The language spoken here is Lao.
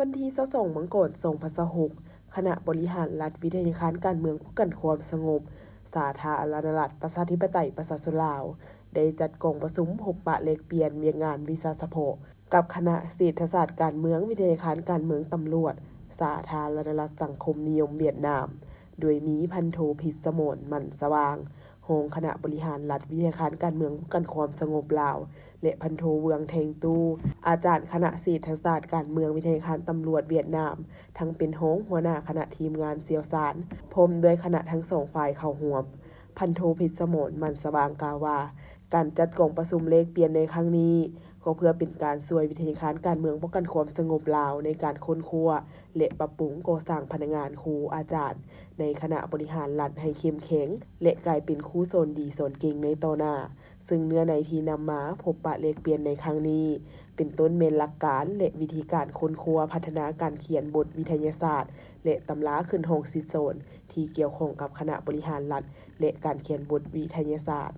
ວັນທີຊາວສອງ ມັງກອນ ສອງພັນຊາວຫົກ ຄະນະບໍລິຫານລັດ ວິທະຍາຄານການເມືອງປ້ອງກັນຄວາມສະຫງົບ ສາທາລະນະລັດ ປະຊາທິປະໄຕ ປະຊາຊົນລາວ ໄດ້ຈັດກອງປະຊຸມພົບປະແລກປ່ຽນວຽກງານວິຊາສະເພາະ ກັບຄະນະເສດຖະສາດການເມືອງ ວິທະຍາຄານການເມືອງຕຳຫຼວດ ສາທາລະນະລັດສັງຄົມນິຍົມຫວຽດນາມ ໂດຍມີພັນໂທ ພິດສະໝອນ ໝັ້ນສະຫວ່າງ ຮອງຄະນະບໍລິຫານລັດ ວິທະຍາຄານການເມືອງປ້ອງກັນຄວາມສະຫງົບລາວ ແລະ ພັນໂທ ເວືອງ ແທງຕູ້ ອາຈານຄະນະເສດຖະສາດການເມືອງ ວິທະຍາຄານຕຳຫຼວດຫວຽດນາມ ທັງເປັນຮອງຫົວໜ້າຄະນະທີມງານຊ່ຽວຊານ ພ້ອມດ້ວຍຄະນະທັງສອງຝ່າຍເຂົ້າຮ່ວມ. ພັນໂທ ພິດສະໝອນ ໝັ້ນສະຫວ່າງ ກ່າວວ່າ ການຈັດກອງປະຊຸມແລກປ່ຽນໃນຄັ້ງນີ້ ກໍເພື່ອເປັນການຊ່ວຍວິທະຍາຄານການເມືອງປ້ອງກັນຄວາມສະຫງົບລາວ ໃນການຄົ້ນຄວ້າ ແລະ ປັບປຸງກໍ່ສ້າງພະນັກງານ, ຄູ, ອາຈານ ໃນຄະນະບໍລິຫານລັດໃຫ້ເຂັ້ມແຂງ ແລະ ກາຍເປັນຄູສອນດີສອນເກັ່ງໃນຕໍ່ໜ້າ, ເຊິ່ງເນື້ອໃນທີ່ນຳມາພົບປະແລກປ່ຽນໃນຄັ້ງນີ້ ເປັນຕົ້ນແມ່ນຫຼັກການ ແລະ ວິທີການຄົ້ນຄວ້າພັດທະນາການຂຽນບົດວິທະຍາສາດ ແລະ ຕຳລາຂຶ້ນຫ້ອງສິດສອນ ທີ່ກ່ຽວຂ້ອງກັບຄະນະບໍລິຫານລັດ ແລະ ການຂຽນບົດວິທະຍາສາດ.